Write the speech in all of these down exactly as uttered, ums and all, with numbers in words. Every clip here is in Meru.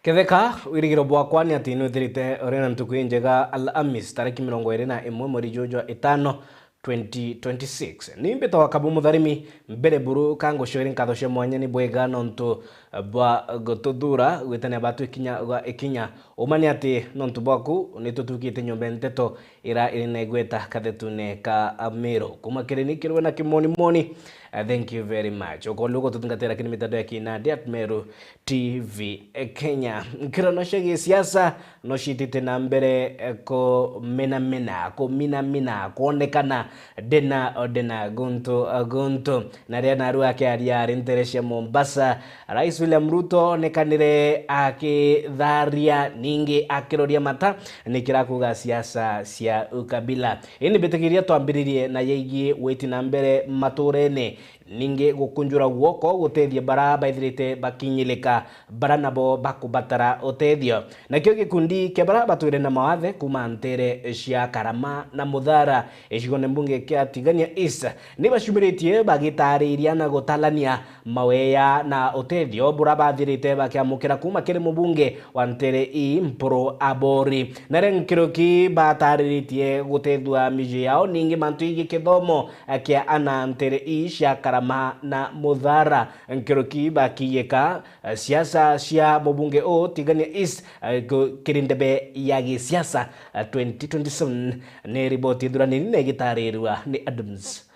Ketheka, wirigiro bwakwa ni ati nwithirite uri na ntuku injega, Alhamis, tariki mirongo iri na imwe mweri juju jwa itano, twenty twenty-six. Ni mbitagwa Kabu Mutharimi, mbere buru ka ngucokerie nkatho cia mwanya ni bwega nontu bwa gututhura gwitania batu ikinya gwa ikinya. Uma ni ati nontu bwaku ni tutukite nyomba nteto ira iri na igweta kathetune ka Meru. Kuma kiri ni kirwe na kimoni moni, uh, thank you very much. Ukondi ugututungatira kiri mitandao ya kinandi at Meru T V Kenya. Nkirano cia gisiasa no citite na mbere, eh, kuminamina, kuminamina, kwonekana ndena, ndena guntu, eh, guntu. Na riria narua akiaria ari ntere cia Mombasa, Rais William Ruto onekanire akitharia, ningi akiroria mata ni kira kuuga siasa cia ukabila. Indi mbitikiria twambiririe na yegie witi na mbere maturene, ningi gukunjura guoko gutethia bara baithirite bakinyilika, bara nabo bakubatara utethio. Nakio gikundi kia bara batwire na mawathe kuma ntere cia Karama na Muthara, gicigone mbunge kia Tigania East, ni bacumiritie bagitariria na gutalania maweya na utethio bura bathirite bakiamukira kuma kiri mubunge wa ntere ii, Mpuru Aburi. Nare nkiruki batariritie gutethua miji yao, ningi mantu igi kithomo kia ana ntere ii cia Karama na Muthara. Nkiruki bakiyika, eh, siasa cia mubunge uu Tigania East, eh, ku-, kiri ndebe ya gisiasa, eh, twenty twenty-seven. Ni riboti ithuranini na igitarirua ni Adams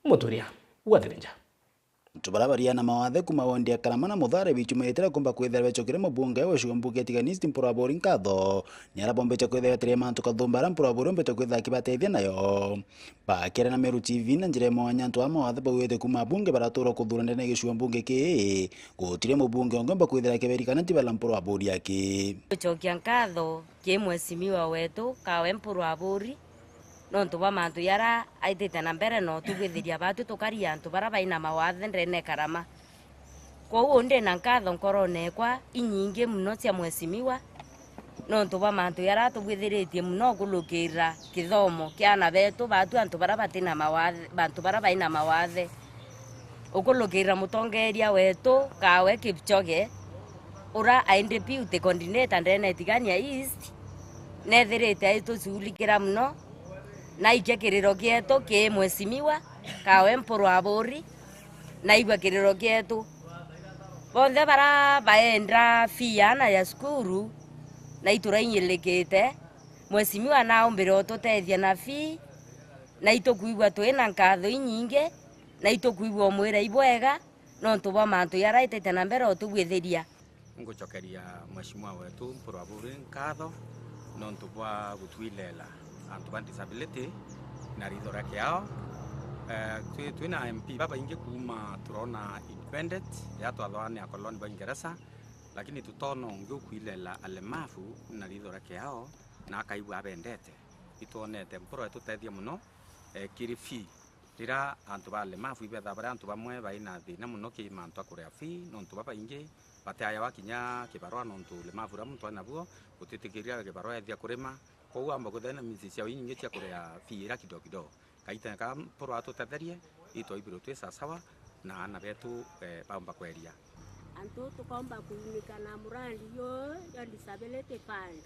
Muturia wa Thirinja. Antu bara baria na mawathe kuma wondi ya Karama na Muthara bichumirite na kumba kwithira becokire mubunge wa gicigo mbunge ya Tigania East Mpuru Aburi nkatho. Ni ara bombite kwithira beterie mantu kathumba ara Mpuru Aburi ombite kwithira akibatethia nayo. Bakiaria na Meru T V na njira ya mwanya, antu a mawathe baugite kuma abunge baratura kuthura ndene ya gicigo mbunge kii, gutiri mubunge ungi omba kwithira akiberikana ti bala Mpuru Aburi aki. Gucokia nkatho ki mheshimiwa wetu Kawe Mpuru Aburi, nontu bwa mantu jaria aitite na mbere na utugwithiria batu tukari antu bara bai na mawathe ndene Karama. Kwou ndi na nkatho nkorone ekwa inyingi muno cia mheshimiwa, nontu bwa mantu jaria atubwithiritie muno ukulukira kithomo kia ana betu batu antu bara bati na mawathe, bantu bara bai na mawathe. Ukulukira mutongeria wetu Kawe Kipchoge, ura ai deputy coordinator ndene Tigania East, nethirite aituculikira muno, na aikia kiriro kietu ki mheshimiwa Kawe Mpuru Aburi, na aigua kiriro kietu. Bonthe bara baenda fee ya ana ya cukuru, na iturainyirikite, mheshimiwa naumbire ututethia na fee, na itukwigua twi na nkatho inyingi, na itukwigua umwira ibwega, nontu bwa mantu jaria aitite na mbere utubwithiria. Ngucokeria mheshimiwa wetu Mpuru Aburi nkatho nontu bwa gutwilela antu ba disability na ritho ria kiao. Eh, twi, twi na M P babaingi kuma turona independent riria twathoa ni akoloni ba Ingeresa, lakini tutona ungi ukwilela alemavu na ritho ria kiao na akaigua abendete. Itwonete Mpuru etutethia muno, eh, kiri fee. Riria antu ba alemavu ibethaga bari antu bamwe bai na thina muno ki mantu a kuria fee, nontu babaingi batiayawa kinya kibarua nontu ulemavu uria muntu ai nabuo butitikiria kibarua ethia kurima. Kwou amba kwithira na means ciao inyingi cia kuria fee iria kidogo kidogo. Kaita ka Mpuru atutetherie, itwaibirwe twi sawasawa na aana betu, eh, baumba kweria. Antu tukomba kuinika na murandi juu jwa disability fund.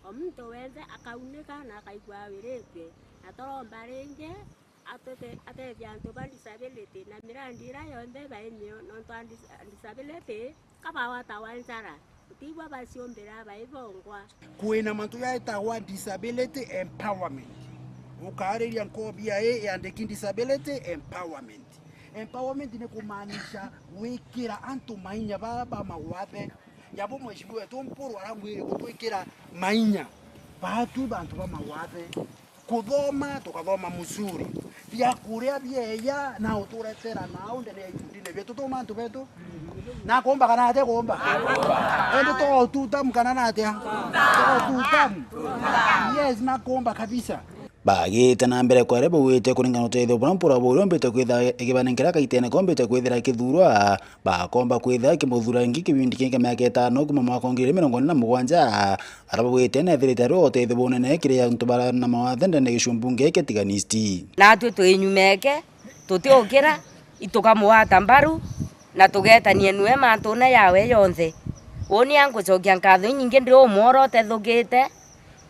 O muntu wenthe akaunika na akaigua awiritue, na turomba ringi atute-, atethie antu ba disability na mirandi iria yonthe bainio, nontu a dis-, disability kabawatawa njara, utiigua baciumbira baibongwa. Kwina mantu jaitagwa disability empowerment. Ukaariria nkobi ya i yandiki disability empowerment. Empowerment ni kumaanisha gwikira antu mainya baa ba mawathe. Jabo mheshimiwa wetu Mpuru aragwire gutwikira mainya. Batu bantu ba mawathe. Kuthoma, tukathoma mzuri. Biakuria bieya, na uturetera nau ndene ya ikundine bietu. Tuma antu betu. Na kuomba kana atia kuomba? Ende to tutam kana na atia? To tutam. Yes, na kuomba kabisa. Bagite na mbere kwere baugite kuringana na utethio buria Mpuru Aburi ombite kwitha ikibanenkera kaitene kombite kwithira ikithurwa, bakomba kwitha ikimuthura ingi kibindi kingi miaka itano kuma mwaka wa ngiri igiri mirongo iri na mugwanja, ara baugite nethirite ari utethio bunene kiri antu bara na mawathe ndene gicigo mbunge kia Tigania East. Natwi twi nyuma eke, tutiukira, itukamugwata mbaru, na tugetania nue mantune yawe yonthe. Uuni angucokia nkatho inyingi ndi umworo utethukite,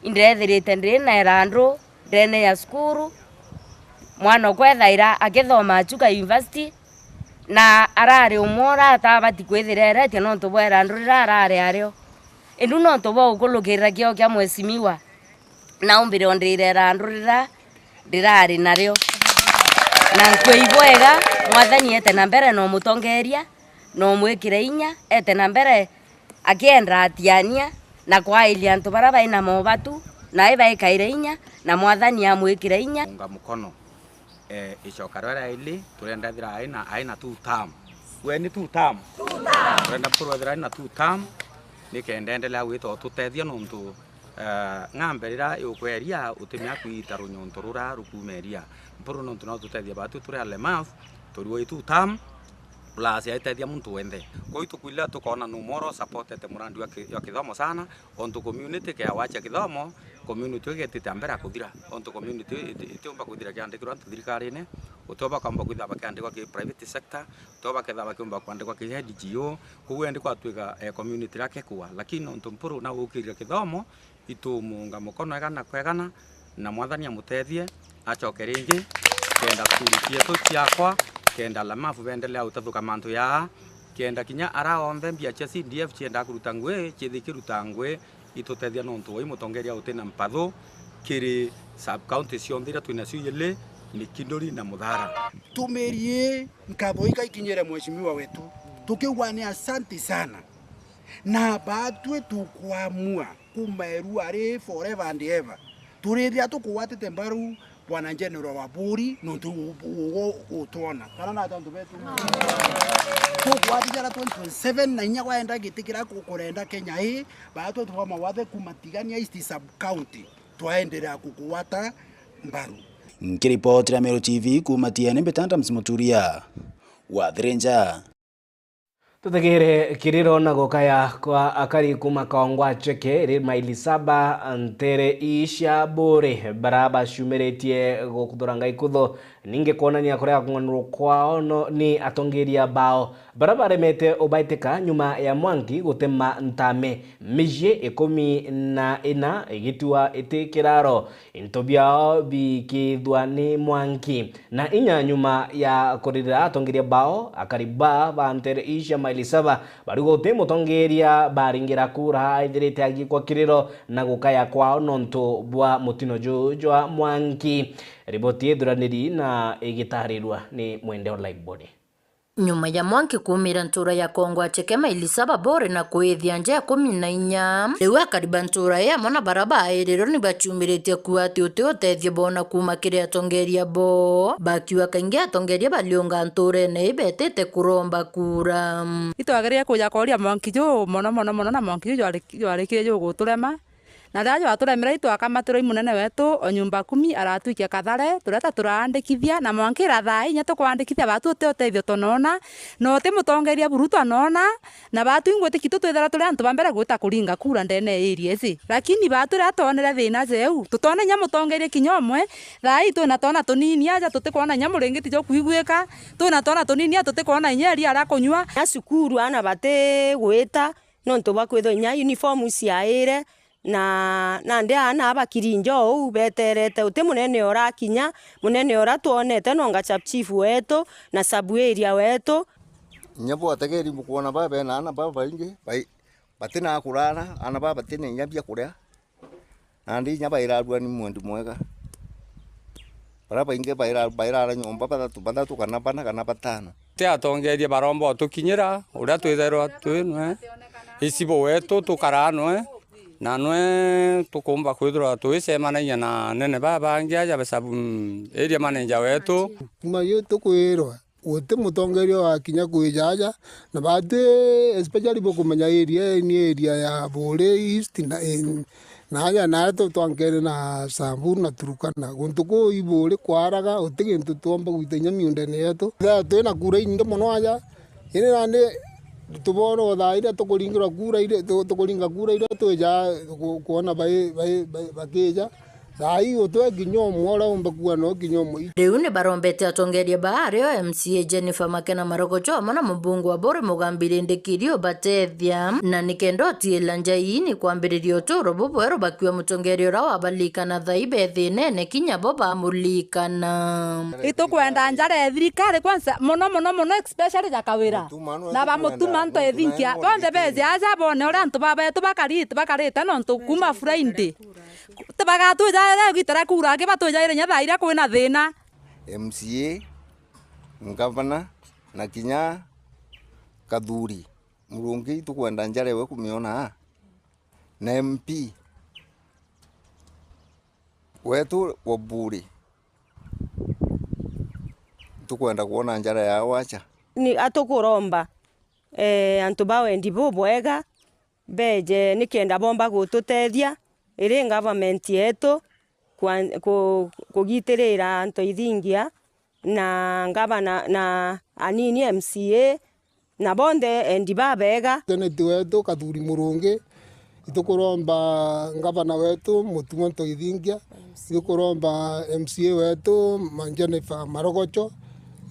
indethirite ndi na irandu ndene ya cukuru, mwana okwa ethaira akithoma Chuka University, na arari umworo atabati kwithira eretie nontu bwa irandu rira arari ario. Indu nontu bwa gukulukirira kio kia mwesimiwa, naumbire o ndira irandu rira ndirari nario. Na nkwei bwega, Mwathani ete na mbere na umutongeria, na umwikire inya, ete na mbere akienda atiania na kwairia antu baria bai na mobatu, na ibaikaire inya, na Mwathani amwikire inya. Unga mukono. Eh, icoka ria ria ili, turenda ethira aina, aina two term. We ni two term? Turenda Mpuru ethira aina two term, nikenda endelea gwita ututethia nontu, eh, ng'ambe rira iukweria utimia kwita runyonto rura rukuma iria. Mpuru nontu no tutethia batu turi alemavu, turi wi two term, plus aitethia muntu wenthe. Kwou itukwirira tukona no more supportete murandi wa ki-, wa kithomo sana, ontu community kea wacha kithomo, community igetite mbere ya kuthira. Ontu community iti-, itiumba kuthira kiandikirwa antu thirikarine, utiumba kwamba kwithira bakiandikwa ki private sector, utiumba kethira bakiumba kwandikwa ki N G O, koguo endi kwatwika, eh, community iria kekua. Lakini ontu Mpuru na gukiria kithomo, itumuunga mukono igana kwa igana, na Mwathani amutethie, acoke ringi, kenda cukuru cietu ciakwa, kenda alemavu bendelea gutathuka mantu yaa, kenda kinya ara onthe mbia cia C D F ciendaa kuruta ngui, cithi kiruta ngui, itutethia nontu wai mutongeria uti na mpathu kiri sub county cionthe iria twinacio ijiri, Mikinduri na Muthara. Tumiri nkatho iga ikinyire mheshimiwa wetu, tukiuga ni asanti sana, na batwi tukwamua kuma iru ari forever and ever. Turithia tukugwatite mbaru Bwana General Waburi, nontu u-, u-, u-, utwona. Kana na antu betu. Tukugwatite ara twenty twenty-seven, na inya gwaenda giti kiria ku-, kurenda Kenya ii, batwi twa mawathe kuma Tigania East Sub County, twaenderea kukugwata mbaru. Nkiripotira Meru T V kuma Tiene, mbita Adams Muturia wa Thirinja. Tutegere kiriro na gukaya kwa akari kuma Kongwa Cheke iri maili saba ntere ii cia Buuri, bara baciumiritie gukuthura Ngai kutho, ningi kwonania kuria kung'anurwa kwao no, ni atongeria bao, bara baremete ubaitika nyuma ya mwanki gutema ntame, micii ikumi na ina igitua iti kiraro. Into biao bikithwa ni mwanki. Na inya nyuma ya kuririra atongeria bao, akari ba, ba ntere ii cia maili saba bariuga guti mutongeria baringira kura ethirite agikwa kiriro na gukaya kwao nontu bwa mutino juu jwa mwanki. Riboti ithuraniri na igitarirwa ni Mwende Online Body. Nyuma ya mwanki kuumira ntuura ya Kongwa Cheke maili saba Buuri na kwithia nja ya kumi na inya, riu akari ba ntuura ii amwe na bara bairirwe ni baciumiritie kuuga ati uti utethio boona kuuma kiri atongeria bo, bakiuga kaingi atongeria bariunga ntuurene ii betite kuromba kura. Itwagirire kuja kooria mwanki juu mono mono mono, na mwanki juu jwari-, jwarikire juguturema. Na riria jwaturemera, itwakamatirwe i munene wetu o nyumba kumi aratwikia kathare, tureta turaandikithia, na mwanki ira thaa inya tukwandikithia, batu uti utethio tunoona, na uti mutongeria buru tunoona, na batu ingwitiki tu twithira turi antu ba mbere gwita kuringa kura ndene ya area ici. Lakini batu riria twonere thina jeu, tutoona inya mutongeria kinya umwe, thaa ii twina twana tunini aja tutikwona inya muringiti jwa kwiguika, twina twana tunini aja tutikwona inya iria ria kunyua. Na cukuru aana bati gwita, nontu bwa kwithwa inya uniform ciaire, na nandi aana aba Kirinjo uu beterete, uti munene urakinya, munene ura twonete nonga sub chief wetu na sub area wetu. Inya bwategeri bukwona ba bena aana babaingi, bai-, batina kurara, aana baba batina inya bia kuria, nandi inya bairarua ni mwendi mwega. Baria baingi baira-, bairara nyomba bathatu, bathatu kana bana kana batano. Ti atongeria baromba utukinyira, uria twithairwa twi nwe, icibo wetu tukara nwe, na nwe tukumba kwithirwa twicemanagia na anene baba bangi aja ba sub, mm, area manager wetu. Kuma yu tukwirwa guti mutongeria wakinya kwija aja, na batu especially bukumenya area ii ni area ya Buuri East na, na aja nae tu-, twankene na Samburu na Turukana. Guntu kuu i Buuri kwaraga, guti gintu twomba gwita inya miundene yetu. Ethira twina kura inyingi mono aja, indi nandi tubono thaa iria tukuringirwa kura iria, tu-, tukuringa kura iria twija ku-, kwona bai-, bai-, bai-, bakija, Thaa ii utwe kinya umwe uria umba kuua no kinya umwe. Riu ni barombete atongeria ba ario M C A Jennifer Makena Marogocho amwe na mubunge wa Buri Mugambi Rindikiri ubatethia, na nikenda utiila njai ni kwambiriria uturo bubweru bakiwa mutongeria uria wabalikana thaa ii bethinene kinya bo bamulikana. Itukwenda njara ya thirikari kwanza, mono, mono, mono, especially ja Kawira. Na ba Mutuma Nto Ithinkia, bonthe beje aja bone uria antu ba betu bakari-, bakarite nontu kuma Friday. Tibagatwijaire igita ria kuura aki, batwijaire inya thaa iria kwina thina. M C A, ngavana, na kinya Kathuri Murungi, itukwenda njara iwe kumiona aa. Na M P wetu wa Buri, itukwenda kwona njara yao acha. Ni atukuromba, eh, antu ba wendi bubwega, beje nikenda bomba gututethia iri government yetu kwa-, ku-, kugitirira Nto Ithingia na ngavana na anini M C A na bonthe endi babega. Seneti wetu Kathuri Murungi, itukuromba ngavana wetu Mutuma Nto Ithingia, itukuromba M C A wetu Ma-, Jennifer Marogocho,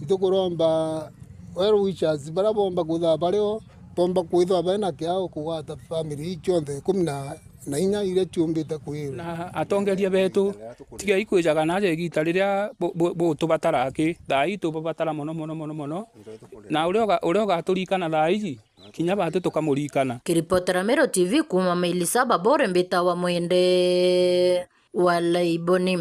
itukuromba well wishers baria bomba kwithirwa bario, bomba kwithirwa bena kiao kugwata family ii cionthe ikumi na na inya iria ciumbite kwirwa. Na atongeria betu, tigai kwijaga naja igita riria bu-, bu-, butubatara aki. Thaa ii tubabatara mono, mono, mono, mono. Na uria uga-, uria ugaturikana thaa iji, kinya batu tukamurikana. Kiripotera Meru T V kuuma Maili Saba Bore, mbitawa Mwende wa Laiboni.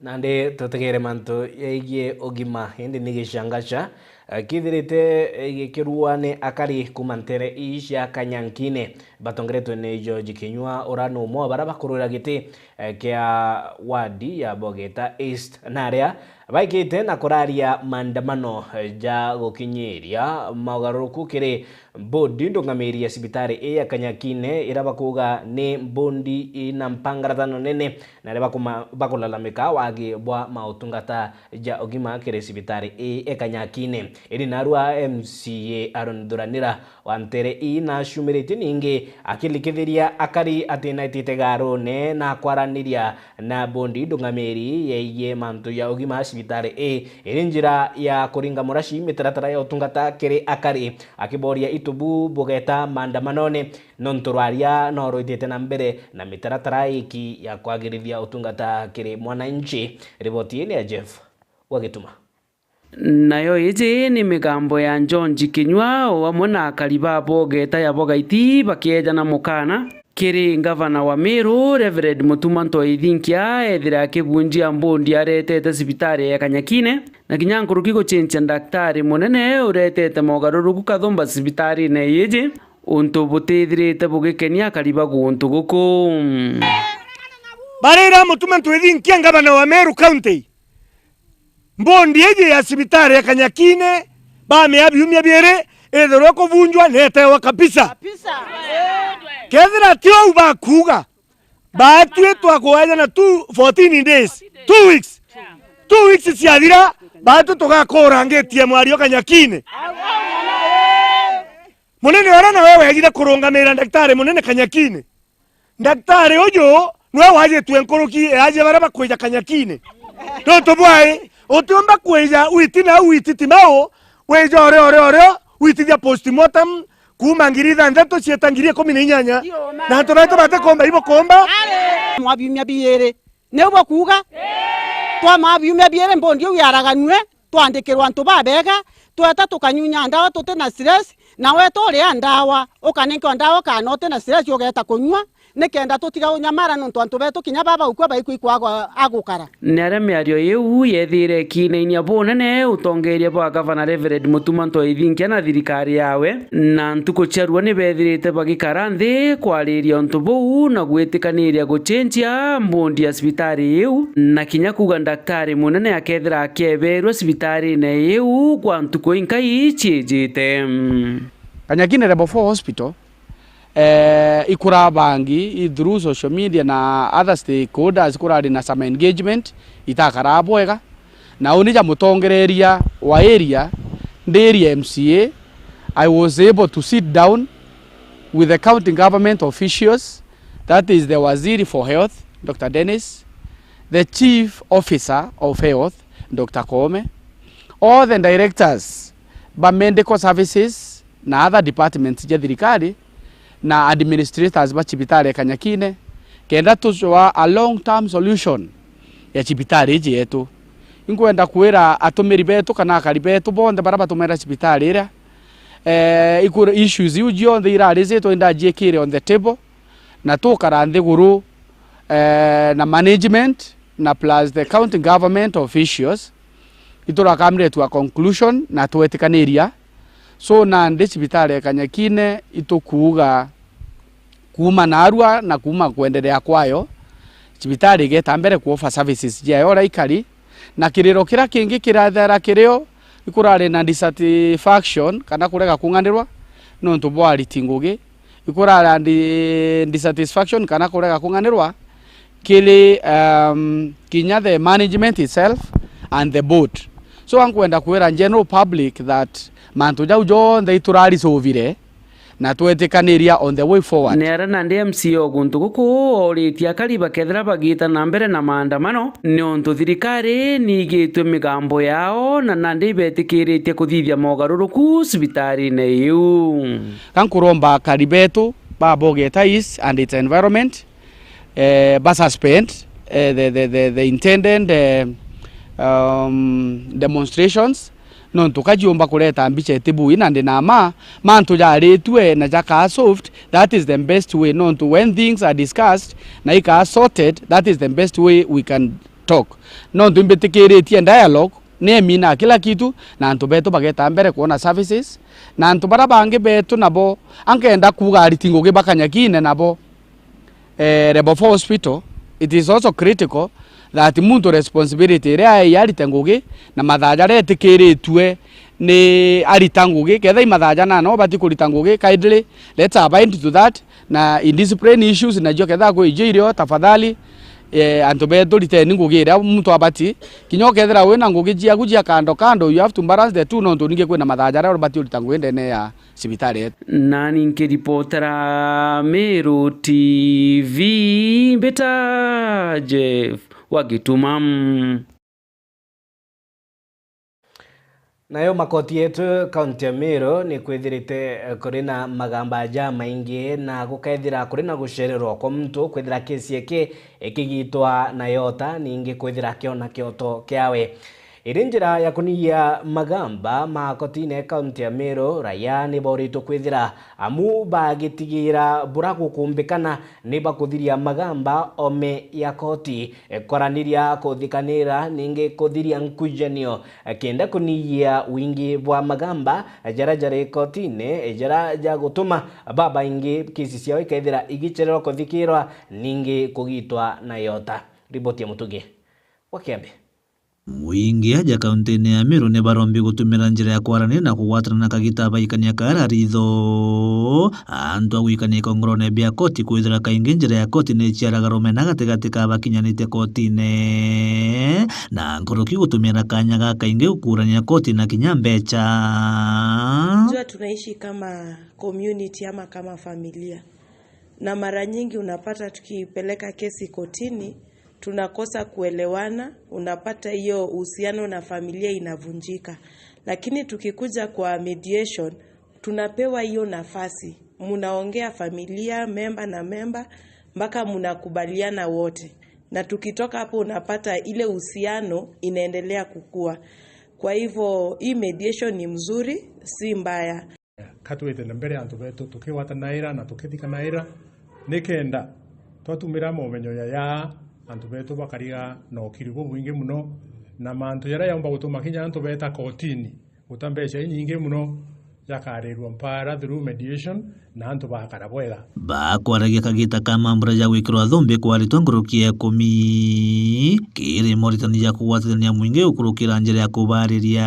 Nandi tutegere mantu yaigie ugima, indi ni gicangaca, eh, kithirite, eh, gikirua ni akari kuuma ntere ii cia Kanyankine, batongeretwe ni George Kinyua, ura ni umwe wa baria bakurwira giti, eh, kia wadi ya Bogeta East, na aria baikite na kuraria maandamano, eh, ja gukinyiria mogaruruku kiri mbondi ndungamiri ya cibitari ii ya Kanyakine, iria bakuuga ni mbondi ina mpangarathano nene, na aria bakuma-, bakulalamika wagi bwa mautungata ja ugima kiri cibitari ii e Kanyakine. Indi narua M C A Aaron Thuranira wa ntere ii nacumiritie ningi akilikithiria akari ati naitite garune na kwaraniria na mbondi ndungamiri yegie mantu ya ugima cibitari ii iri njira ya kuringa muraci mitaratara ya utungata kiri akari, akiboria itu bu bugeta maandamanone nontu rwaria no rwitite na mbere na mitaratara iki ya kwagirithia utungata kiri mwananchi. Riboti ii ni ya Jeff wa Gituma. Nayo iji ni migambo ya George Kinyua o amwe na akari ba Bogeta ya Bogaiti bakiejana mukana kiri ngavana wa Meru, Reverend Mutuma Ntwai Thinkia, ethire akibunjia mbondi aretete cibitari ya Kanyakine, na kinya nkuruki gucenjia ndaktari munene uretete mogaruruku kathumba cibitarine iji, untu butithirite bugikenia akari ba guntu guku. Barira Mutuma Ntwai Thinkia, ngavana wa Meru County, mbondi iji ya cibitari ya Kanyakine, bamia biumia biiri, ithirwe kubunjwa na itewa kabisa. Kabisa. Kethira ti uu bakuuga, baatwi twakuejana tu fourteen days, two weeks. Two weeks ciathira, baatwi tugakurangitie mwario Kanyakine. Munene uria nawe wejire kurungamira ndaktari munene Kanyakine. Ndaktari uju niwe wajitue nkuruki eajia baria bakwija Kanyakine. Nontu bwai, utiumba kwija witi na witi ti mau, wija urio, urio, urio, witithia postmortem kuuma ngiri ithanthatu cieta ngiri ikumi na inyanya. Na antu betu batikumba ibukumba. Mwa biumia biiri. Niu bukuuga? Twamaa biumia biiri mbondi iu yaraganue, twandikirwa antu babega, tweta tukanyunya ndawa tuti na stress, na weta uria ndawa, ukanenkwa ndawa kana uti na stress ugeta kunyua, nikenda tutiga unyamara nontu antu betu kinya baba ukua baikua ikwagwa agukara. Ni aria miario iu yethire ikinainia bunene utongeria bwa gavana Reverend Mutuma Ntwai Thinkia na thirikari yawe, na ntuku ciarua ni bethirite bagikara nthi kwariria untu buu na gwitikaniria gucenjia mbondi ya cibitari iu, na kinya kuuga ndaktari munene akethira akieberua cibitarine iu kwa ntuku inkai ciijite. Kanyakine Level four Hospital, eh, ikurabangi i through social media na other stakeholders, kurari na some engagement itakaraa bwega. Na uni ja mutongereria wa area, ndi area M C A, I was able to sit down with the county government officials, that is the Waziri for Health, Doctor Dennis, the Chief Officer of Health, Doctor Koome, all the directors ba medical services na other departments cia thirikari na administrators ba cibitari ya Kanyakine, kenda tucwaa a long term solution ya cibitari iji yetu. Inkwenda kwira atumiri betu kana akari betu bonthe baria batumira cibitari iria, eh, iku-, issues iu cionthe irarizitwe indajiikire on the table, na tukara nthiguru, eh, na management na plus the county government officials, iturakamire to a conclusion na twetikaniria. So nandi cibitari ya Kanyakine itukuuga kuuma naarua na kuuma kwenderea kwayo, cibitari igeta mbere kuofa services ciayo uria ikari, na kiriro kiria kingi kirathera kirio ikurari na dissatisfaction kana kurega kung'anirwa nontu bwa ariti ngugi, ikurari na di-, dissatisfaction kana kurega kung'anirwa kiri, um, kinya the management itself and the board. So ankwenda kwira general public that mantu jau jonthe iturari sovire na twetikaniria on the way forward. Ni aria nandi M C A o guntu guku ooritie akari bakethira bagiita na mbere na maandamano, niuntu thirikari niigitue migambo yao na nandi ibetikiritie kuthithia mogaruruku cibitariine iu. Ka nkuromba akari betu ba Bogeta East and its environment, eh, ba suspend, eh, the, the, the, the intended, eh, um, demonstrations, nontu kajiumba kureta mbica itibui, na ndi na ma, mantu jaritue na jakaa solved, that is the best way, nontu when things are discussed na ikaa sorted, that is the best way we can talk. Nontu imbitikiritie dialogue, ni emina kila kitu, na antu betu bageta mbere kuona services, na antu baria bangi betu nabo, ankenda kuuga ariti ngugi ba Kanyakine nabo, eh, Level four Hospital, it is also critical that muntu responsibility iria ai arite ngugi na mathaa jaria etikiritue ni arita ngugi, ketha i mathaa janana ubati kurita ngugi, kindly let's abide to that, na indiscipline issues nacio ketha kwi icio irio, tafadhali, eh, antu betu riteni ngugi iria muntu abati. Kinya ukethira wina ngugi ciaku cia kando kando, you have to balance the two, nontu ningi kwina mathaa jaria ubati urita ngugi ndene ya cibitari yetu. Nani nkiripotera Meru T V, mbita Jeff wa Gituma. Nayo makoti yetu kaunti ya Meru ni kwithirite, eh, kuri na magamba jamaingi na gukethira kuri na gucererwa kwa muntu kwithira kesi yake ikigitwa na yota, ningi kwithira akiona kioto kiawe. Iri njira ya kuniyia magamba makotine kaunti ya Meru, raia ni bauritwe kwithira amu bagitigira bura gukumbikana ni bakuthiria magamba ome ya koti, e, kwaraniria, kuthikanira, ningi kuthiria nkujanio, e, kenda kuniyia wingi bwa magamba, e, jaria jari kotine, e, jaria jagutuma babaingi kesi ciao ikethira igicererwa kuthikirwa, ningi kugitwa na yota. Riboti ya Mutugi wa Kiambi. Mwingi aja kaunti-ini ya Meru ni barombi gutumira njira ya kwaraniria na kugwatana na kagita baikania kaara ritho. Antu a gwikania ikongorone bia koti kwithira kaingi njira ya koti ni iciaraga rumena gatigati ka bakinyanitie kotine, na nkuruki gutumira kanya ga kaingi gukurania koti na kinya mbecha. Jua tunaishi kama community ama kama familia, na mara nyingi unapata tukipeleka kesi kotini, tunakosa kuelewana, unapata hiyo uhusiano na familia inavunjika. Lakini tukikuja kwa mediation, tunapewa hiyo nafasi. Mnaongea familia, member na member, mpaka mnakubaliana wote. Na tukitoka hapo, unapata ile uhusiano inaendelea kukua. Kwa hivyo, hii mediation ni mzuri, si mbaya. Ka twite na mbere antu betu tukigwatanaira na tukithikanaira, nikenda twatumira momenyo yaya antu betu bakariga na ukiri bubwingi muno, na mantu jaria jaumba gutuma kinya antu beeta kotini guta mbeca inyingi muno, jakarirua mpara through mediation, na antu bakara bwega. Bakwaragia kagita ka mambura ja gwikirwa thumbi kwaritwa nkuruki ya ikumi, kiri moritani ja kugwatithania mwingi gukurukira njira ya kubariria.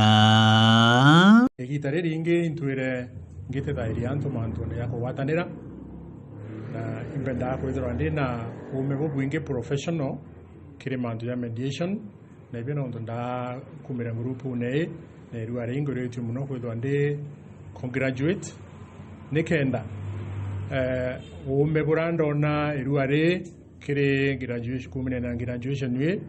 Igita riringi intwire ngitethairia antu mantune ja kugwatanira, na imbendaa kwithirwa ndi na uume bubwingi professional kiri mantu ja mediation, na ibio nontu ndakumire ngurupune ii, na irua rii nguritue muno kwithirwa ndi co-graduate, nikenda, eh, uume buria ndona irua rii Kiri graduation, kuumania na graduation ii,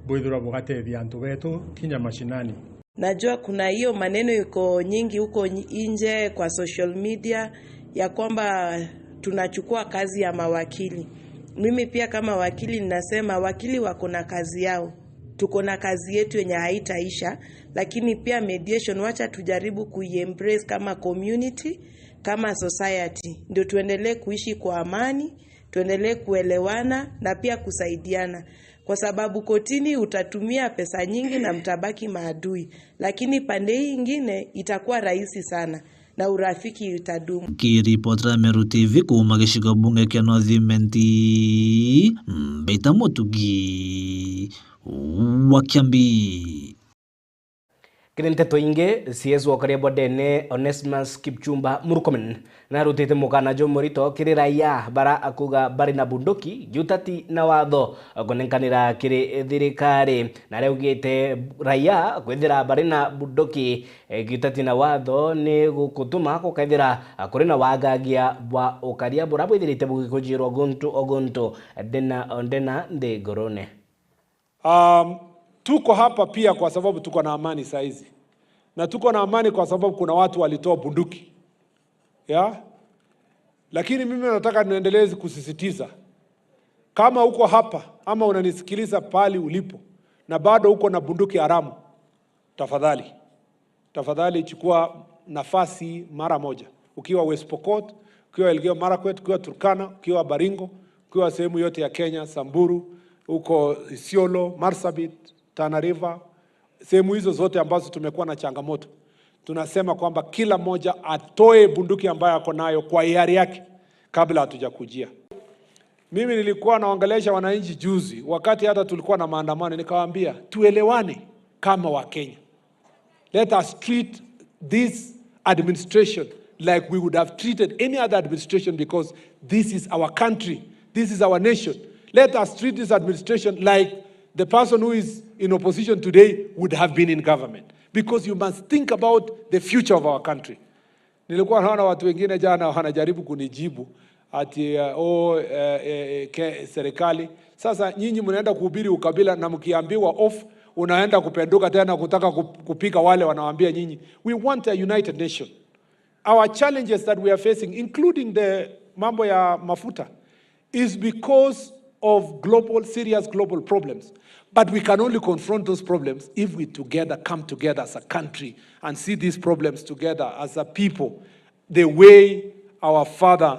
bwithirwa bugatethia antu betu kinya mashinani. Najua kuna hiyo maneno iko nyingi huko nyi-, nje kwa social media ya kwamba tunachukua kazi ya mawakili. Mimi pia kama wakili ninasema wakili wako na kazi yao. Tuko na kazi yetu yenye haitaisha, lakini pia mediation, wacha tujaribu kuiembrace kama community, kama society, ndio tuendelee kuishi kwa amani, tuendelee kuelewana na pia kusaidiana, kwa sababu kotini utatumia pesa nyingi na mtabaki maadui, lakini pande hii ingine itakuwa rahisi sana na urafiki utadumu. Kiripotera Meru T V kuuma gicigo bunge kia North Imenti, Mbita Mutugi wa Kiambi. Kiri nteto ingi, C S wa Ukari Bondene, Onesmus Kipchumba Murkomen, narutite mukana jumurito kiri raia bara akuga bari na bunduki giutati na watho kunenkanira kiri thirikari. Na araugite raia kwithira bari na bunduki, eh, giutati na watho ni gukutuma gukaithira, ah, kuri na wagagia bwa ukaria bura bwithirite bugikujirwa guntu o guntu, ndena o ndena nthigurune. Um, tuko hapa pia kwa sababu tuko na amani saa hizi. Na tuko na amani kwa sababu kuna watu walitoa bunduki. Yeah? Lakini mimi nataka niendelee kusisitiza, kama uko hapa ama unanisikiliza pahali ulipo na bado uko na bunduki haramu, tafadhali, tafadhali chukua nafasi mara moja. Ukiwa West Pokot, ukiwa Elgeyo Marakwet, ukiwa Turkana, ukiwa Baringo, ukiwa sehemu yote ya Kenya, Samburu, huko Isiolo, Marsabit, Tana River, sehemu hizo zote ambazo tumekuwa na changamoto, tunasema kwamba kila mmoja atoe bunduki ambayo ako nayo kwa hiari yake kabla hatujakujia. Mimi nilikuwa naongelesha wananchi juzi, wakati hata tulikuwa na maandamano, nikawaambia, "Tuelewane kama Wakenya. Let us treat this administration like we would have treated any other administration, because this is our country, this is our nation. Let us treat this administration like the person who is in opposition today would have been in government, because you must think about the future of our country." Nilikuwa naona watu wengine jana wanajaribu kunijibu ati, eh, "Oh, eh, eh, eh, ke-, serikali." Sasa nyinyi mnaenda kuhubiri ukabila na mkiambiwa off, unaenda kupenduka tena kutaka kup-, kupiga wale wanawaambia nyinyi. We want a united nation. Our challenges that we are facing, including the mambo ya mafuta, is because of global, serious global problems. But we can only confront those problems if we together come together as a country and see these problems together as a people, the way our father,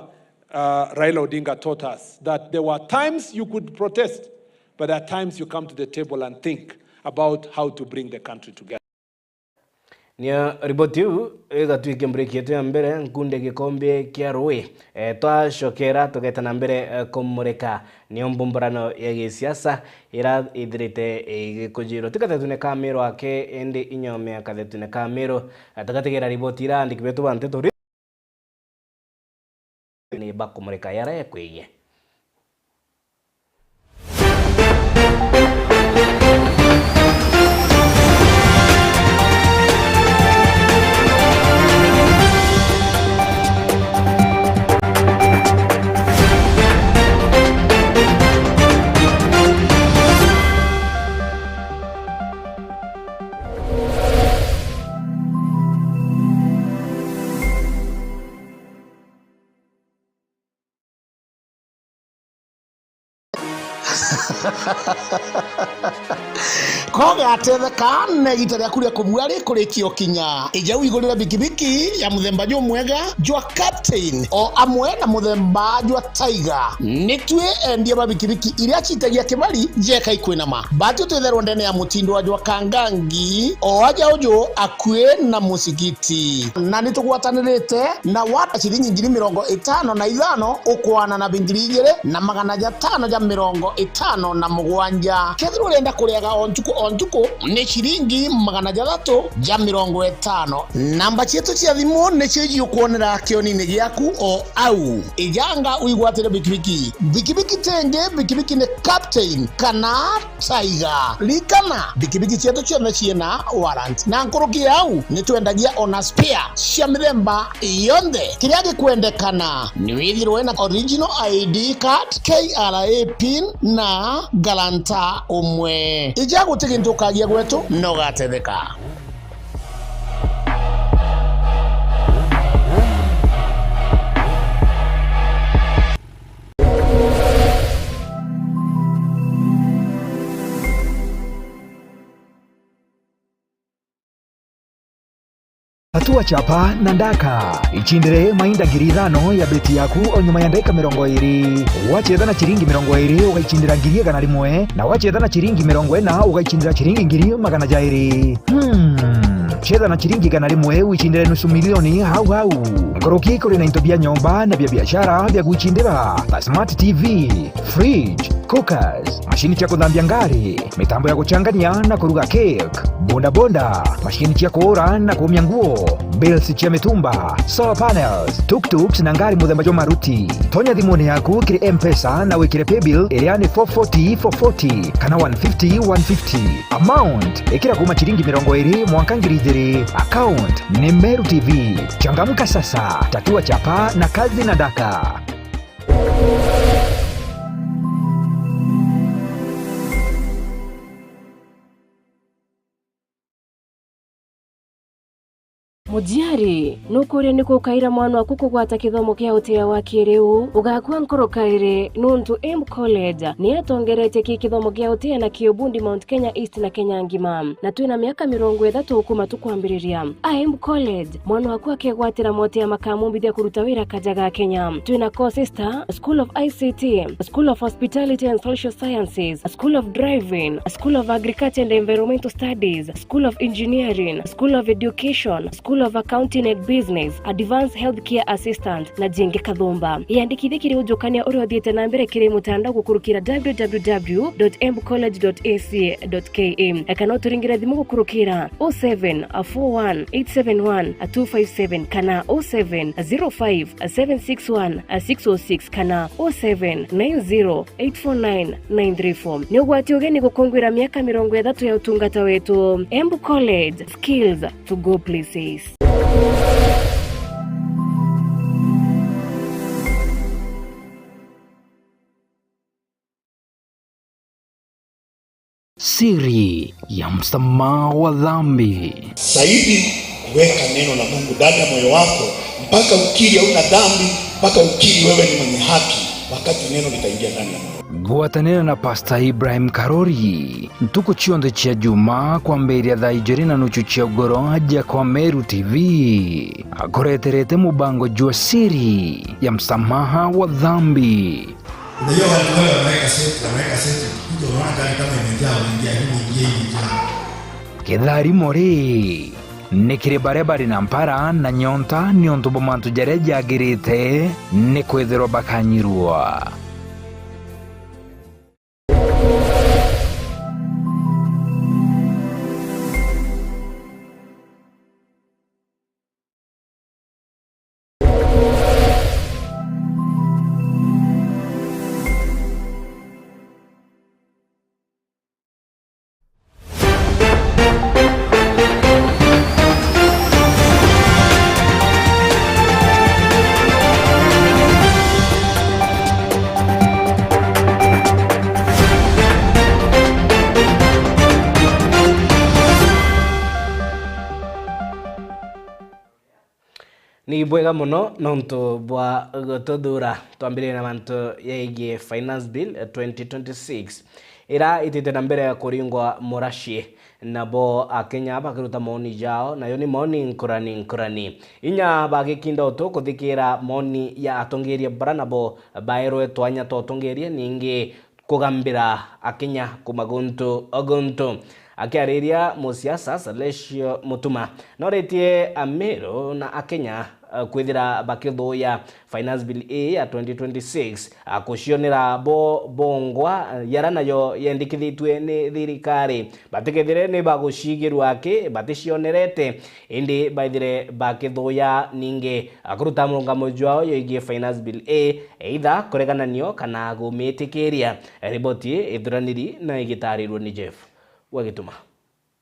uh, Raila Odinga taught us, that there were times you could protest, but there are times you come to the table and think about how to bring the country together. Nio riboti iu igatuikia mbureki yetu ya mbere, nkunde gikombe kia rui. Eh, twacokera tugeta na mbere, eh, kumurika nio mbumburano ya gisiasa ira ithirite igikujirwa. Ti Kathetune Kamiro ake, indi inyomea Kathetune Kamiro. Eh, tugatigira riboti ira andiki betu ba nteto ri-, ni bakumurika yara ekwigie. Kogatetheka na igita riaku ria kubua rikurikia ukinya. Ija wigurire bikibiki ya muthemba jumwega jwa Captain o amwe na muthemba jwa Tiger. Nitwi endia ba bikibiki iria citagia kibari jeka ikwinama. Batu twitherwa ndene ya mutindo wa jwa Kangangi, o aja uju akui na musigiti. Na nitugwatanirite na wata ciringi ngiri mirongo itano na ithano ukwana na bingiri igiri na magana jatano ja mirongo itano. tano na mugwanja. Kethira urenda kuriaga o ntuku o ntuku, ni ciringi magana jathatu ja mirongo itano. Namba cietu cia thimu nicio ijiukwonera kionine giaku o au. Ijanga uigwatire bikibiki. Bikibiki ti ingi, bikibiki ni Captain kana Tiger. Ririkana, bikibiki cietu cionthe ciina warrant. Na nkuruki ya au, ni twendagia ona spare cia mithemba yonthe. Kiria gikwendekana ni withirwe na original I D card, K R A pin na guarantor umwe. Ija, guti gintu ukagia gwetu, na ugatetheka. Tatua chapa na ndaka. Icindire mainda ngiri ithano ya beti yaku o nyuma ya ndagika mirongo iri. Wacheza na ciringi mirongo iri, ugaicindira ngiri igana rimwe, na wacheza na ciringi mirongo ina, ugaicindira ciringi ngiri magana jairi. Hmm. Cheza na ciringi igana rimwe, wicindire nusu milioni hau hau. Nkuruki kuri na into bia nyomba na bia biashara bia gwicindira, ta smart T V, fridge, cookers, mashini cia kuthambia ngari, mitambo ya guchangania na kuruga cake, bodaboda, mashini cia kuura na kuumia nguo, bills cia mitumba, solar panels, tuk-tuks na ngari muthemba jwa maruti. Tonya thimuni yaku kiri M-Pesa na wikire paybill iria ni four forty four forty kana one fifty one fifty. Amount, ikira kuuma ciringi mirongo iri mwanka ngiri ijiri. Account ni Meru T V. Changamka sasa, tatua chapa na kazi na daka. Muciari, nukuria niku ukaira mwana waku kugwata kithomo kia utia wa kiriu? Ugakua nkoro kairi, nuntu Embu College ni yatongeretie ki kithomo kia utia na ki ubundi Mount Kenya East na Kenya ngima, na twina miaka mirongo ithatu kuma tukwambiriria. A Embu College, mwana waku akegwatira motia makamumbithia kuruta wira kaja ga Kenya. Twina courses ta School of I C T, School of Hospitality and Social Sciences, School of Driving, School of Agriculture and Environmental Studies, School of Engineering, School of Education, School of Accounting and Business, Advanced Healthcare Assistant, na jingi kathumba. Iyandikithie kiri ujukania uria uthiite na mbere kiri mutandao gukurukira w w w dot embu college dot a c a dot k a, kana uturingire thimu gukurukira oh seven four one eight seven one two five seven kana oh seven zero five seven six one six oh six kana oh seven nine zero eight four nine nine three four. Ni ugwati ugeni gukungwira miaka mirongo ithatu ya utungata wetu. Embu College, skills to go places. Siri ya msamaha wa dhambi. Zaidi, weka neno la Mungu ndani ya moyo wako, mpaka ukiri hauna dhambi, mpaka ukiri wewe ni mwenye haki, wakati neno litaingia ndani ya moyo. Gwatanira na Pastor Ibrahim Karori, ntuku cionthe cia Juma, kwambiria thaa ijiri na nuchu cia ugoro, aja kwa Meru T V. Akureterete mubango jwa siri ya msamaha wa dhambi. Unajua watu wale wanaweka seti, wanaweka seti, kuja unaona gari kama imejaa, wanaingia hivi, ingia hivi, ingia. Kitharimo ri, ni kiri baria bari na mpara na nyonta niuntu bwa mantu jaria jagirite ni kwithirwa bakanyirwa. Ni bwega mono nontu bwa gututhuura. Twambiririe na mantu yegie Finance Bill twenty twenty-six, ira itite na mbere ya kuringwa muraci, nabo Akenya bakiruta maoni jao, nayo ni maoni nkurani nkurani. Inya bagikinda utu kuthikiira maoni ya atongeria bara nabo baerwe twanya twa utongeria, ningi kugambira Akenya kuma guntu o guntu. Akiariria musiasa Salesio Mutuma, noritie Amiru na Akenya, eh, kwithira bakithuya Finance Bill ii ya twenty twenty-six, a kucionera bo bongwa, eh, yara nayo yendikithitue ni thirikari. Batikethire ni bagucigirua aki baticionerete, indi baithire bakithuya ningi, a kuruta murungamo jwao yoigie Finance Bill ii, either kuregananio kana gumitikiria. Riboti ii ithuraniri na igitarirwe ni Jeff Wagituma.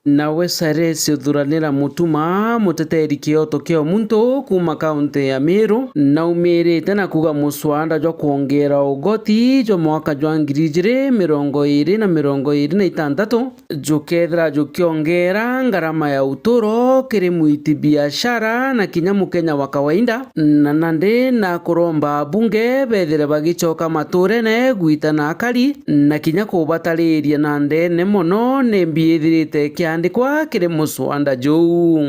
Nawe Cyrus Uthuranira Mutuma, muteteri kioto kia muntu kuuma kaunti ya Meru, naumirite na kuuga muswada jwa kwongera ugoti jwa mwaka jwa ngiri ijiri mirongo iri na mirongo iri na itantatu jukethira jukiongera ngarama ya uturo kiri mwiti biashara na kinya mukenya wa kawaida, na nandi na kuromba abunge bethire bagicoka maturene gwita na akari, na kinya kubatariria na ndene mono ni mbi ithirite ikiandikwa kiri muswada juu.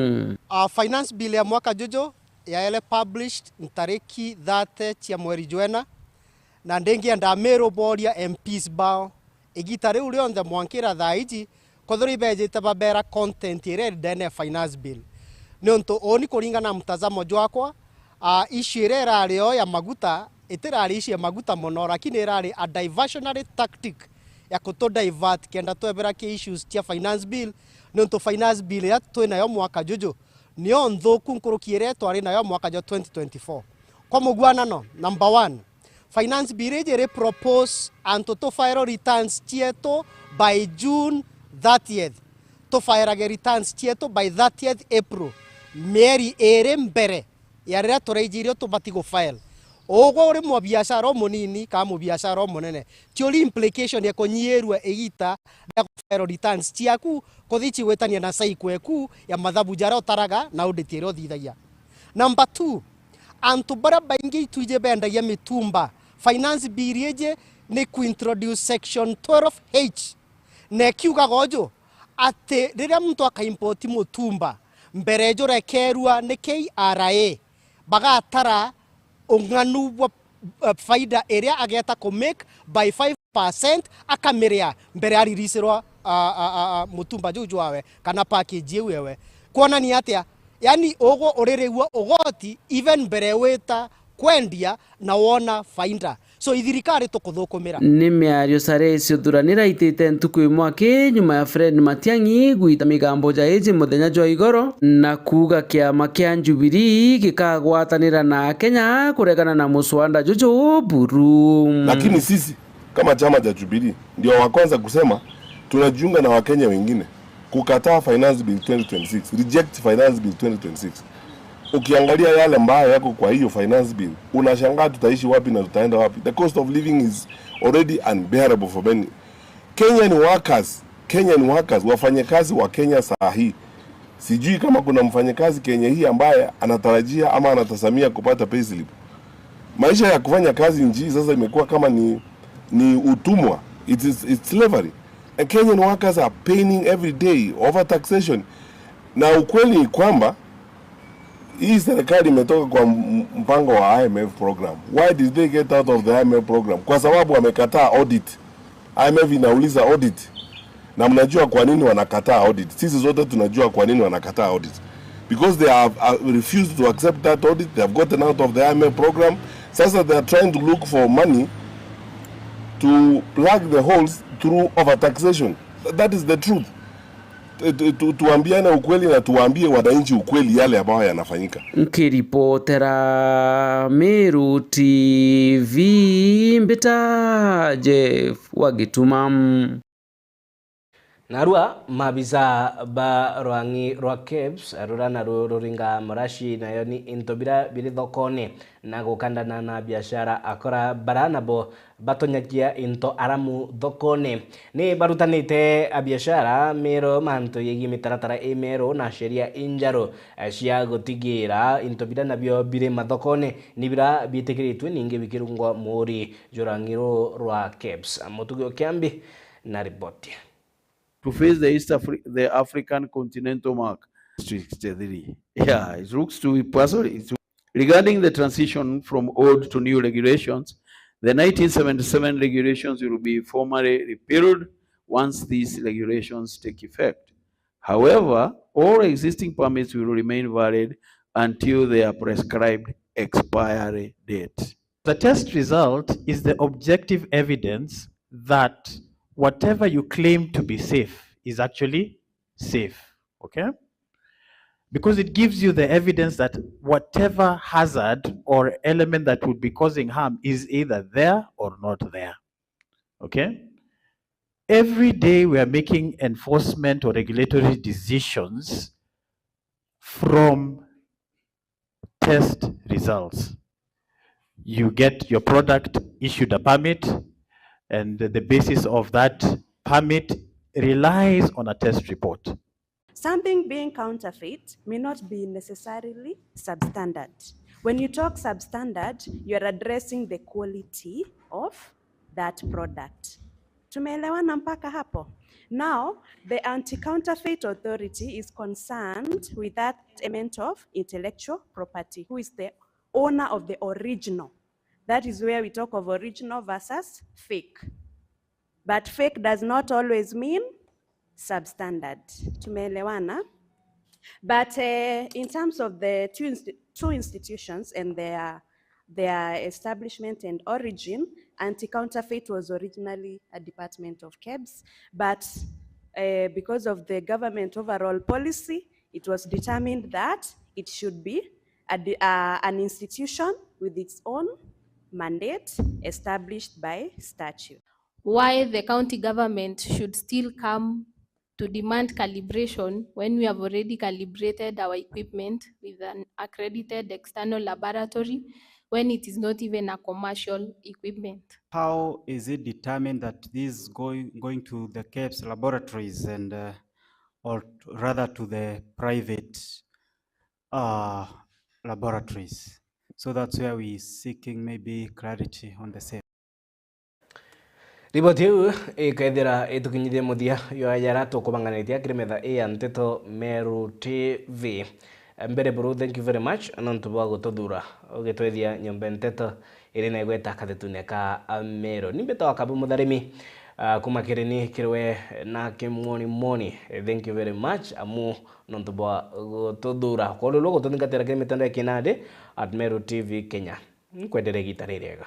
A Finance Bill ya mwaka juju yaere published ntariki thirty cia mweri jwena, na ndingienda Amiru boria M Ps bao igita riu rionthe mwankira thaa iji, kwethirwa ibejite babera content iria iri ndene ya Finance Bill. Niuntu uuni kuringana na mtazamo jwakwa, a, issue iria irari o ya maguta, itirari issue ya maguta mono, lakini irari a diversionary tactic ya kutu divert kenda twebera ki issues cia Finance Bill, niuntu Finance Bill iria twinayo mwaka juju, nio nthuku nkuruki iria twari nayo mwaka jwa twenty twenty-four. Kwa mugwanano, number one, Finance Bill iji iri propose antu tu file returns cietu by June thirtieth. Tu file-age returns cietu by thirtieth April, mieri iri mbere ya riria turaijirie tubati gu file. Ugwe uri mubiashara umunini kana mubiashara umunene, ti uri implication ya kunyiirua igita ria gu file returns ciaku, kuthi cigwitania na cycle eku ya mathabu jaria utaraga na audit iria uthithagia. Number two, antu baria baingi itwiji bendagia mitumba, Finance Bill iji ni ku introduce section twelve H, na ikiugaga uju, ati riria muntu akaimport mutumba, mbere jurekerua ni K R A, bagatara ung'anu bwa, eh, faida iria ageta ku make by five percent, akamiria mbere aririsirwa, a, a, a, a, mutumba juu jwawe kana package iu ewe. Kwonania atia? Yani, ugwe uririgua ugoti even mbere wita kwendia na wona faida. So, ithirikari tukuthukumira. Ni miario Cyrus Uthuranira aitite ntuku imwe aki nyuma ya Fred Matiang'i gwita migambo ja iji muthenya jwa igoro na kuuga kiama kia Jubilee gikagwatanira na Akenya kuregana na muswada juju buru. Lakini sisi kama chama cha Jubilee ndio wa kwanza kusema tunajiunga na Wakenya wengine kukataa Finance Bill twenty twenty-six, reject Finance Bill twenty twenty-six. Ukiangalia yale mbaya yako kwa hiyo Finance Bill, unashangaa tutaishi wapi na tutaenda wapi. The cost of living is already unbearable for many. Kenyan workers, Kenyan workers, wafanyakazi wa Kenya saa hii. Sijui kama kuna mfanyakazi Kenya hii ambaye anatarajia ama anatasamia kupata payslip. Maisha ya kufanya kazi nchi hii sasa imekuwa kama ni, ni utumwa. It is, it's slavery. And Kenyan workers are paining every day over taxation. Na ukweli ni kwamba hii serikali imetoka kwa m-, mpango wa I M F program. Why did they get out of the I M F program? Kwa sababu wamekataa audit. I M F inauliza audit. Na mnajua kwa nini wanakataa audit? Sisi zote tunajua kwa nini wanakataa audit. Because they have, uh, refused to accept that audit. They have gotten out of the I M F program. Sasa they are trying to look for money to plug the holes through overtaxation. That is the truth. Tu-, tu-, tu-, tuambiane ukweli na tuwaambie wananchi ukweli yale ambayo yanafanyika. Nkiripotera Meru T V, mbita Jeff Wagituma. Narua maabisa ba rwang'i rwa KEBS, ruria naru ruringa marashi nayo ni into biria biri thokone, na gukandana na biashara akora bara nabo batonyagia into aramu thokone. Ni barutanite abiashara Meru mantu yegii mitaratara imeru na sheria injaru, eh, cia gutigira into biria nabio biri mathokone ni biria biitikiritue ningi bikirungwa muuri jwa rwang'i ruu rwa KEBS. Mutugi o Kiambi na riboti. To face the East Afri-, the African continental mark. Sixty-three. Yeah, it looks to be personally, it's regarding the transition from old to new regulations, the nineteen seventy-seven regulations will be formally repealed once these regulations take effect. However, all existing permits will remain valid until their prescribed expiry date. The test result is the objective evidence that whatever you claim to be safe is actually safe, okay? Because it gives you the evidence that whatever hazard or element that would be causing harm is either there or not there, okay? Every day we are making enforcement or regulatory decisions from test results. You get your product issued a permit, and the basis of that permit relies on a test report. Something being counterfeit may not be necessarily substandard. When you talk substandard, you are addressing the quality of that product. Tumeelewana mpaka hapo? Now, the Anti-Counterfeit Authority is concerned with that element of intellectual property. Who is the owner of the original? That is where we talk of original versus fake. But fake does not always mean substandard. Tumeelewana? But, eh, in terms of the two insti-, two institutions and their, their establishment and origin, Anti-Counterfeit was originally a department of KEBS, but, eh, because of the government overall policy, it was determined that it should be a de-, uh, an institution with its own mandate established by statute. Why the county government should still come to demand calibration when we have already calibrated our equipment with an accredited external laboratory when it is not even a commercial equipment? How is it determined that these going, going to the KEBS laboratories and, uh, or rather to the private, uh, laboratories? So that's where we seeking maybe clarity on the same. Riboti iu ikethira itukinyithie muthia jwa jara tukubanganitie kiri metha ii ya Nteto Meru T V. Mbere buru, thank you very much nontu bwa gututhura ugitwethia nyomba nteto iri na igweta kathetune ka Meru. Ni mbitagwa Kabu Mutharimi, ah, kuma kiri ni kiri we na kimwoni mwoni. Thank you very much amu nontu bwa gututhura. Kwa uri uri gututhingatira kiri mitandao ya kinandi at Meru T V Kenya. Nkwendere igita ririega.